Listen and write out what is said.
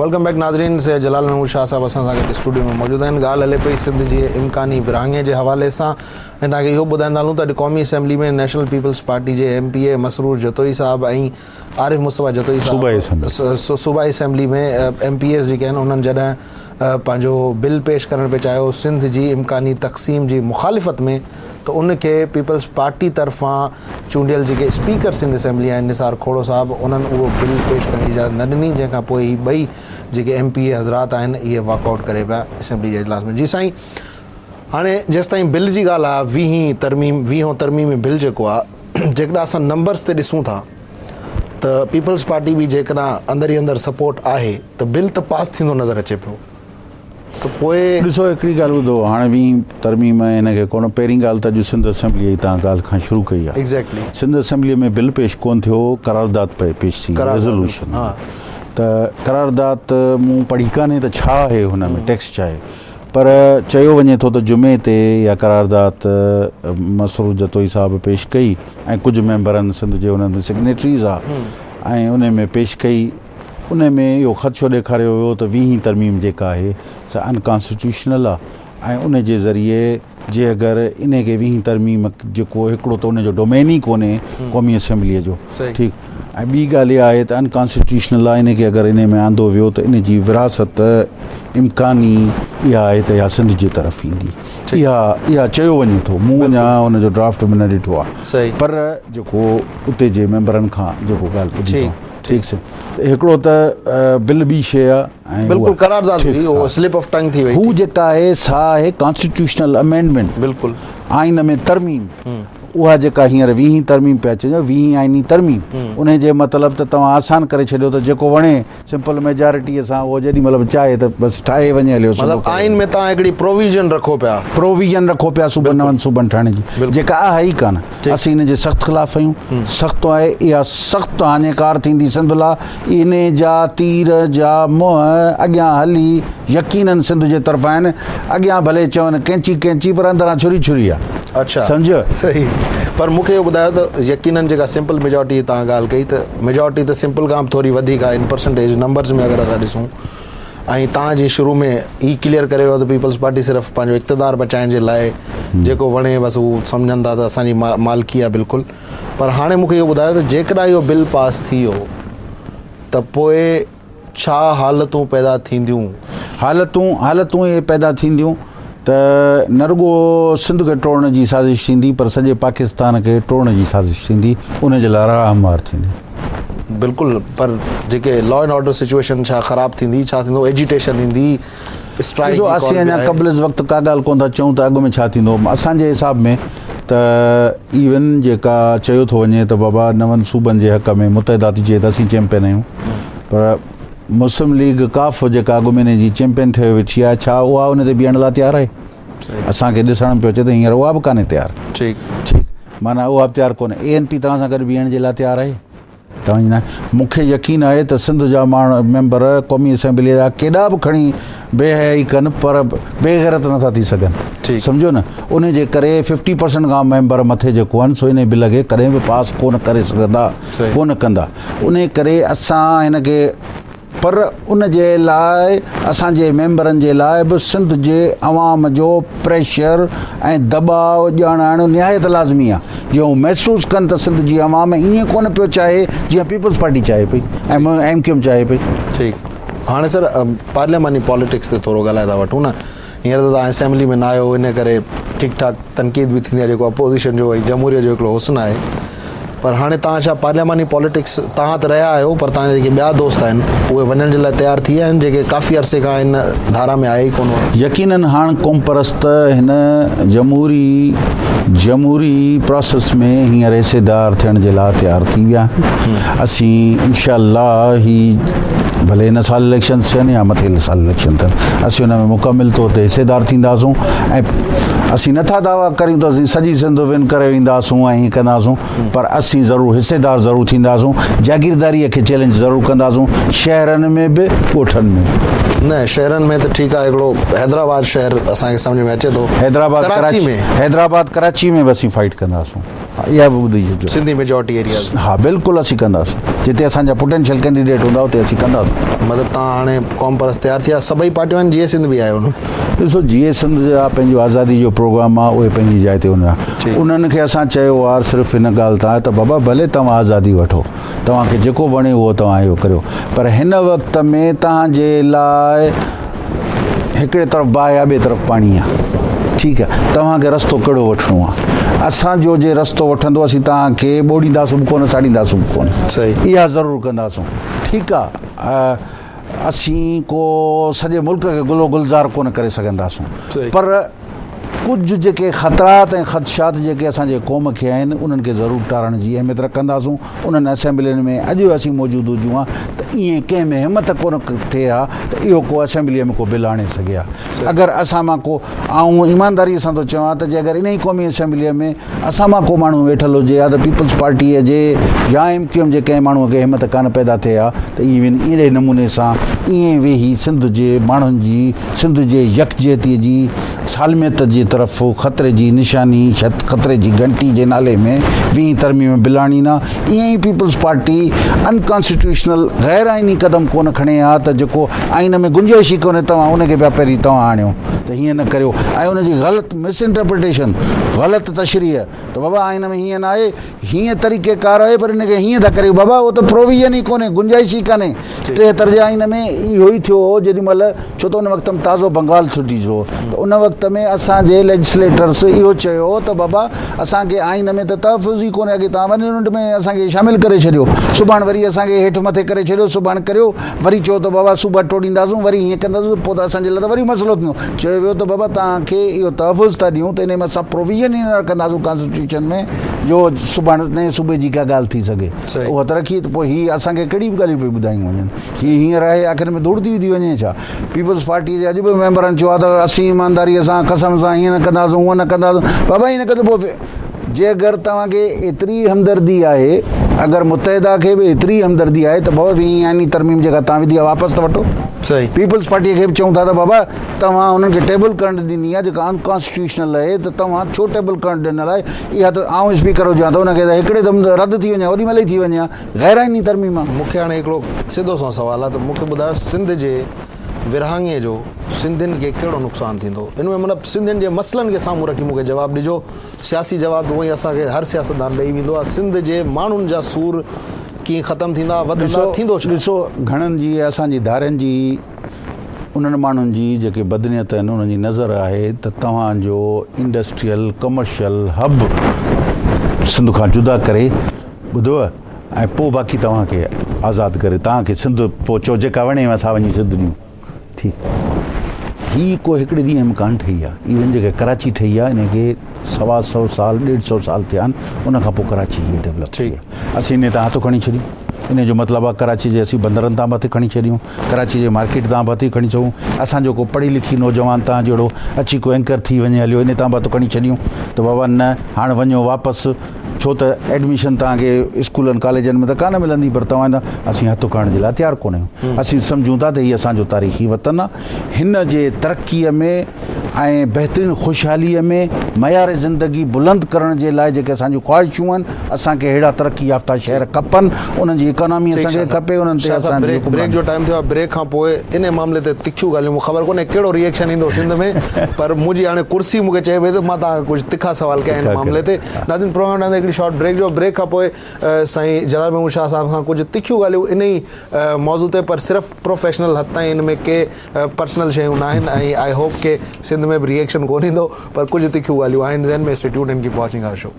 Welcome back ناظرين سيد جلال محمود شاهه صاحب اسان سان گڏ اسٽوڊيو ۾ موجود آهن ڳالهه هلي پئي سنڌ جي امڪاني ورهاڱي جي حوالي سان ۽ توهان کي اهو ٻڌائيندا هلون ته اڄ قومي اسيمبلي ۾ نيشنل پيپلز پارٽي جي ايم پي اي مسرور جتوئي صاحب ۽ عارف مصطفيٰ جتوئي صاحب صوبائي اسيمبلي ۾ ايم پي ايز جيڪي آهن انهن جڏهن پنهنجو بل پيش ڪرڻ پئي چاهيو سنڌ جي امڪاني تقسيم جي مخالفت ۾ ته ان کي پيپلز پارٽي طرفان چونڊيل جيڪي اسپيڪر سنڌ اسيمبلي آهن نثار کوڙو صاحب انهن اهو بل پيش ڪرڻ جي اجازت نه ڏني جنهن کان پوء هي ٻئي جيڪي ايم پي اي حضرات آهن اهي واڪ آئوٽ ڪري پيا اسيمبلي جي اجلاس ۾ جي سائين هاڻي جيستائين بل جي ڳالهه آهي ويهين ترميم ويهون ترميمي بل جيڪو آهي جيڪڏهن اسان نمبرز تي ڏسون ٿا ته پيپلز پارٽي به جيڪڏهن اندر ئي اندر سپورٽ آهي ته بل ته پاس ٿيندو نظر اچي پيو ته پوء. ڏسو هڪڙي ڳالهه ٻڌو هاڻي ويهين ترميم ۽ هن کي ڪونه پهرين ڳالهه ته اڄ سنڌ اسيمبليء جي توهان ڳالهه کان شروع ڪئي آهي Exactly. Sindh اسيمبليء ۾ بل پيش ڪونه ٿيو قرارداد پئي پيش ٿي ريزولوشن ته قرارداد مون پڙهي ڪانهي ته ڇا آهي هن ۾ ٽيڪسٽ ڇا آهي پر چيو وڃي ٿو ته جمعي تي اها قرارداد مسرور جتوئي صاحب پيش ڪئي ۽ ڪجهه ميمبرن سنڌ جي انهن ۾ سگنيٽريز ها ۽ انهي ۾ پيش ڪئي انهي ۾ اهو خدشو ڏيکاريو ويو ته ويهين ترميم جيڪا آهي سا ان ڪانسٽيٽيوشنل آهي ۽ ان جي ذريعي جي اگر انهي کي ويهين ترميم جيڪو هڪڙو ته ان جو ڊومين ئي ڪونهي قومي اسيمبليء جو ٺيڪ ۽ ٻي ڳالهه اها آهي ته ان ڪانسٽيٽيوشنل آهي ان کي اگر انهي ۾ آندو ويو ته ان جي ورهاست امڪاني اها آهي ته اها سنڌ جي طرف ايندي اها اها چيو وڃي ٿو مون اڃا ان جو ڊرافٽ به نه ڏٺو آهي پر جيڪو اتي جي ميمبرن کان جيڪو ڳالهه ٻڌي ٺيڪ سي هڪڙو ته بل ٻي شيء آهي ۽ بلڪل قرارداد هئي اهو سلپ آف ٽنگ ٿي وئي هو جيڪا آهي سا آهي ڪانسٽيٽيوشنل امينڊمينٽ بلڪل آئين ۾ ترميم اها جيڪا هينئر ويهين ترميم پيا چئجو ويهين آئيني ترميم ان جي مطلب ته توهان آسان ڪري ڇڏيو ته جيڪو وڻي سمپل ميجارٽي سان اهو جيڏي مهل به چاهي ته بس ٺاهي وڃي هليو مطلب آئين ۾ توهان هڪڙي پروويزن رکو پيا پروويزن رکو پيا صوبن نون صوبن ٺاهڻ جي جيڪا آهي ئي ڪانه اسين ان جي سخت خلاف آهيون سخت آهي اها سخت هاڃيڪار ٿيندي سنڌ لاء انهي جا تير جا منهن اڳيان هلي يقينن سنڌ جي طرف آهن. اڳيان ڀلي چون ڪينچي ڪينچي پر اندران ڇري ڇري آ. اڇا سمجهيو؟ صحيح پر مون کي اهو ٻڌايو ته يقينن جيڪا سمپل ميجارٽي جي توهان ڳالهه ڪئي ته ميجارٽي ته سمپل کان به ٿوري وڌيڪ آهي ان پرسنٽيج نمبرز ۾ اگر اسان ڏسون ۽ توهان جي شروع ۾ ئي ڪليئر ڪري ويو ته پيپلز پارٽي صرف پنهنجو اقتدار بچائڻ جي لاء جيڪو وڻي بس هو سمجهن ٿا ته اسان جي مالڪي آهي بلڪل پر هاڻي مون کي اهو ٻڌايو ته جيڪڏهن اهو بل پاس ٿي ويو ته پوء ڇا حالتون پيدا ٿينديون؟ حالتون حالتون اهي پيدا ٿينديون ته نه رڳو سنڌ کي ٽوڙڻ جي سازش ٿيندي پر سڄي پاڪستان کي ٽوڙڻ جي سازش ٿيندي ان جي لاء راهه هموار ٿيندي. بلڪل پر جيڪي لا اينڊ آرڊر سچويشن ڇا خراب ٿيندي ڇا ٿيندو ايجيٽيشن ايندي اسٽرائيڪ ڏسو جي اسين ڪال به اڃا آهي. قبل از وقت ڪا ڳالهه ڪونه ٿا چئون ته اڳ ۾ ڇا ٿيندو اسان جي حساب ۾ ته ايون جيڪا چيو ٿو وڃي ته بابا نون صوبن جي حق ۾ متحده ٿي چئي ته اسين چيمپين آهيون پر مسلم ليگ ڪاف جيڪا اڳ ۾ جي چيمپين ٺهيو ويٺي آهي ڇا اها ان تي بيهڻ لاء تيار آهي اسان کي ڏسڻ ۾ پيو اچي ته هينئر اها به ڪانهي تيار ٺيڪ ٺيڪ معنيٰ اها به تيار ڪونهي اي اين پي توهان سان گڏ بيهڻ جي لاء تيار آهي توهان جي ناهي. مون کي يقين آهي ته سنڌ جا ماڻهو ميمبر قومي اسيمبليء جا ڪيڏا به کڻي بي حيائي ڪن پر بي غيرت نٿا ٿي سگهن. سمجهيو نه ان جي ڪري ففٽي پرسنٽ کان ميمبر مٿي جيڪو آهن سو ان بل کي ڪڏهن به پاس ڪونه ڪري سگهندا ڪونه ڪندا ان ڪري اسان هن کي پر ان جي لاء اسان جي ميمبرن جي لاء به سنڌ جي عوام جو پريشر ۽ دٻاء ڄاڻائڻ نهايت لازمي آهي جيئن هو محسوس ڪن ته سنڌ جي عوام ائين ڪونه پيو چاهي جيئن پيپلز پارٽي چاهي پئي ۽ ايم ڪيو ايم چاهي پئي. ٺيڪ هاڻي سر پارلياماني پاليٽڪس تي ٿورو ڳالهائي ٿا وٺون نه هينئر ته توهان اسيمبلي ۾ نه آهيو ان ڪري ٺيڪ ٺاڪ تنقيد به ٿيندي آهي جيڪو اپوزيشن جو ۽ جمهوريت جو هڪڙو حسن آهي پر هاڻي توهان ڇا پارلياماني پاليٽڪس توهان ته رهيا آهيو پر توهان جا جيڪي ٻيا دوست آهن اهي وڃڻ جي لاء تيار ٿي ويا آهن جيڪي ڪافي عرصي کان هن ڌارا ۾ آيا ئي ڪونه هئا. يقينن هاڻ قومپرست هن جمهوري جمهوري پراسيس ۾ هينئر حصيدار ٿيڻ جي لاء تيار ٿي ويا آهن اسين انشاء الله هي ڀلي هن سال اليڪشن ٿين يا مٿي سال اليڪشن ٿين اسين ان ۾ مڪمل طور تي حصيدار ٿينداسون ۽ اسين نٿا دعويٰ ڪريون ته اسين سڄي سنڌ ون ڪري وينداسون ۽ ائين ڪنداسون پر اسين ضرور حصيدار ضرور ٿينداسون جاگيرداريء کي چئلينج ضرور ڪنداسون شهرن ۾ به ڳوٺن ۾ به. نه شهرن ۾ ته ٺيڪ آهي هڪڙو حيدرآباد شهر اسان کي سمجهه ۾ اچي ٿو حيدرآباد ڪراچي ۾. حيدرآباد ڪراچي ۾ به اسين فائيٽ ڪنداسون. اها به ٻڌي ڇڏجو. Sindhi majority areas ۾. ها بلڪل اسين ڪنداسون. جتي اسان جا پوٽينشل ڪينڊيڊيٽ هوندا اتي اسين ڪنداسون. مطلب توهان هاڻي قوم پرست تيار ٿي ويا سڀئي پارٽيون آهن جيئي سنڌ به آهي ان ۾. ڏسو جيئي سنڌ جا پنهنجو آزادي جو پروگرام آهي اهي پنهنجي جاء تي هوندا انهن کي اسان چيو آهي صرف هن ڳالهه تان ته بابا ڀلي توهان آزادي وٺو توهان کي جيڪو وڻي اهو توهان اهو ڪريو پر هن وقت ۾ توهان جي لاء هڪڙي طرف باهه آهي ٻئي طرف پاڻي آهي ٺيڪ آهي توهان کي رستو ڪهڙو وٺڻو آهي اسان جو جي رستو وٺندو اسين توهان کي ٻوڙينداسون به ڪونه ساڙينداسون به ڪونه اها ضرور ڪنداسون ٺيڪ آهي اسين ڪو سڄي ملڪ کي گل و گلزار ڪونه ڪري سگهنداسون پر ڪجهه جيڪي خطرات ۽ خدشات جيڪي اسان جي قوم کي آهن انهن کي ضرور ٽارڻ جي اهميت رکنداسون انهن اسيمبلين ۾ اڄ اسين موجود هجون ها ته ائين ڪنهن ۾ همت ڪونه ٿئي ها ته اهو ڪو اسيمبليء ۾ ڪو بل آڻي سگهي ها اگر اسان مان ڪو آئون ايمانداريء سان ٿو چوان ته جي اگر انهي قومي اسيمبليء ۾ اسان مان ڪو ماڻهو ويٺل هجي ها ته پيپلز پارٽيء جي يا ايم ڪيو ايم جي ڪنهن ماڻهوء کي همت ڪانه پيدا ٿئي ها ته ايون اهڙي نموني سان ائين ويهي سنڌ جي ماڻهن جي سنڌ جي يڪجهتيء جي سالميت جي طرف خطري جي نشاني خطري جي گهنٽي جي نالي ۾ ويهين ترميم بل آڻين ها. ائين ئي پيپلز پارٽي ان ڪانسٽيٽيوشنل غير آئيني قدم ڪونه کڻي ها ته جيڪو آئين ۾ گنجائش ئي ڪونهي توهان ان کي پيا پهرين توهان آڻيو ته هيئن نه ڪريو ۽ ان جي غلط مس انٽرپريٽيشن غلط تشريح ته بابا آئين ۾ هيئن ناهي هيئن طريقه ڪار آهي پر ان کي هيئن ٿا ڪريون بابا اهو ته پروويزن ئي ڪونهي گنجائش ئي ڪانهي 73 جي آئين ۾ اهو ئي ٿيو هو جيڏي مهل ڇو ته ان وقت ۾ تازو بنگال ڇٽي ٿيو هو ته ان وقت ۾ اسان جي ليجسليٽرس اهو چيو هو ته بابا اسان کي آئين ۾ ته تحفظ ئي ڪونهي اڳي توهان ون يونٽ ۾ اسان کي شامل ڪري ڇڏيو سڀاڻ وري اسان کي هيٺ مٿي ڪري ڇڏيو سڀاڻ ڪريو وري چئو ته بابا صوبا ٽوڙينداسون وري هيئن ڪنداسون پوء ته اسان جي لاء ته وري مسئلو ٿيندو. چيو ويو ته بابا توهان کي اهو تحفظ ٿا ڏيون ته انهي ۾ اسان پروويزن ئي نه رکنداسون ڪانسٽيٽيوشن ۾ جو سڀاڻ نئين صوبي جي ڪا ڳالهه ٿي سگهي. اها ته رکي ته پوء هي اسان کي ڪهڙيون ڳالهيون پئي ٻڌايون وڃن. هي هينئر آهي آخر ۾ ڌوڙ ٿي وڌي وڃي ڇا؟ پيپلز پارٽيء جي اڄ به ميمبرن چيو آهي ته اسين ايمانداريء سان قسم سان هيئن نه ڪنداسون هونئن نه ڪنداسون. بابا هيئن نه ڪندو پوء جي اگر توهان کي ايتري همدردي آهي، اگر متحده کي به ايتري همدردي آهي ته بابا ويهين آئيني ترميم جيڪا توهان وڌي آهي واپس ته وٺو. صحيح. پيپلز پارٽيء کي به چئون ٿا ته بابا توهان انهن کي ٽيبل ڪرڻ ڏني آهي جيڪا ان ڪانسٽيٽيوشنل آهي ته توهان ڇو ٽيبل ڪرڻ ڏنل آهي اها ته آئون اسپيڪر هجان ته ان کي ته هڪڙي دم رد ٿي وڃي ها اوڏي مهل ئي ٿي وڃي ها غير آئيني ترميم آهي. مون کي هاڻي هڪڙو سڌو سنئون سوال آهي ته مون کي ٻڌايو سنڌ جي ورهاڱي جو سنڌين کي ڪهڙو نقصان ٿيندو؟ ان ۾ مطلب سنڌين جي مسئلن کي سامهون رکي مون کي جواب ڏجو. سياسي جواب ته هونئن ئي اسان کي هر سياستدان ڏئي ويندو آهي. سنڌ جي ماڻهن جا سور ڪيئن ختم ٿيندا، وڌندا، ٿيندو ڇا؟ ڏسو گهڻن جي اسان جي ڌارين جي انهن ماڻهن جي جيڪي بدنيت آهن انهن جي نظر آهي ته توهان جو انڊسٽريل ڪمرشل هب سنڌ کان جدا ڪري ٻڌو ۽ پوء باقي توهان کي آزاد ڪري توهان کي سنڌ پوء چئو جيڪا وڻيو سا وڃي سنڌ ڏيون. ٺيڪ هي ڪو هڪڙي ڏينهن ۾ ڪانه ٺهي آهي ايون جيڪا ڪراچي ٺهي آهي ان کي سوا سو سال ڏيڍ سو سال ٿيا آهن ان کان پوء ڪراچي هي ڊيولپ ٿي آهي اسين ان تان هٿ کڻي ڇڏيون ان جو مطلب آهي ڪراچي جي اسين بندرن تان به هٿ کڻي ڇڏيون ڪراچي جي مارڪيٽ تان به هٿ کڻي ڇڏيون اسان جو ڪو پڙهي لکي نوجوان تان جهڙو اچي ڪو اينڪر ٿي وڃي هليو ان تان به هٿ کڻي ڇڏيون ته بابا نه هاڻ وڃو واپس ڇو ته ايڊميشن توهان کي اسڪولن ڪاليجن ۾ ته ڪانه ملندي پر توهان اسين هٿ کڻڻ جي لاء تيار ڪونه آهيون اسين سمجهون ٿا ته هي اسان جو تاريخي وطن آهي هن جي ترقي ۾ ۽ بهترين خوشحالي ۾ معيار زندگي بلند ڪرڻ جي لاء جيڪي اسان جون خواهشون آهن اسان کي اهڙا ترقي يافته شهر کپن انهن جي اڪانامي اسان کي کپي انهن تي اسان جي بريڪ جو ٽائيم ٿيو آهي بريڪ کان پوء ان معاملي تي تکيون ڳالهيون مون خبر ڪونهي ڪهڙو ريئيڪشن ايندو سنڌ ۾ پر منهنجي هاڻي ڪرسي مون کي چئي پئي ته مان توهان کان ڪجهه تکا سوال ڪيا ان معاملي تي ناظرين پروگرام ڏانهن هڪڙي شارٽ بريڪ جو بريڪ کان پوء سائين جلال محمود شاهه صاحب کان ڪجهه تکيون ڳالهيون انهي موضوع تي پر صرف پروفيشنل حد تائين ان ۾ ڪي پرسنل شيون ناهن ۽ I hope ڪي سنڌ ۾ به ريئيڪشن ڪونه ايندو پر ڪجهه تکيون ڳالهيون آهن ذهن ۾ stay tuned and keep watching our show.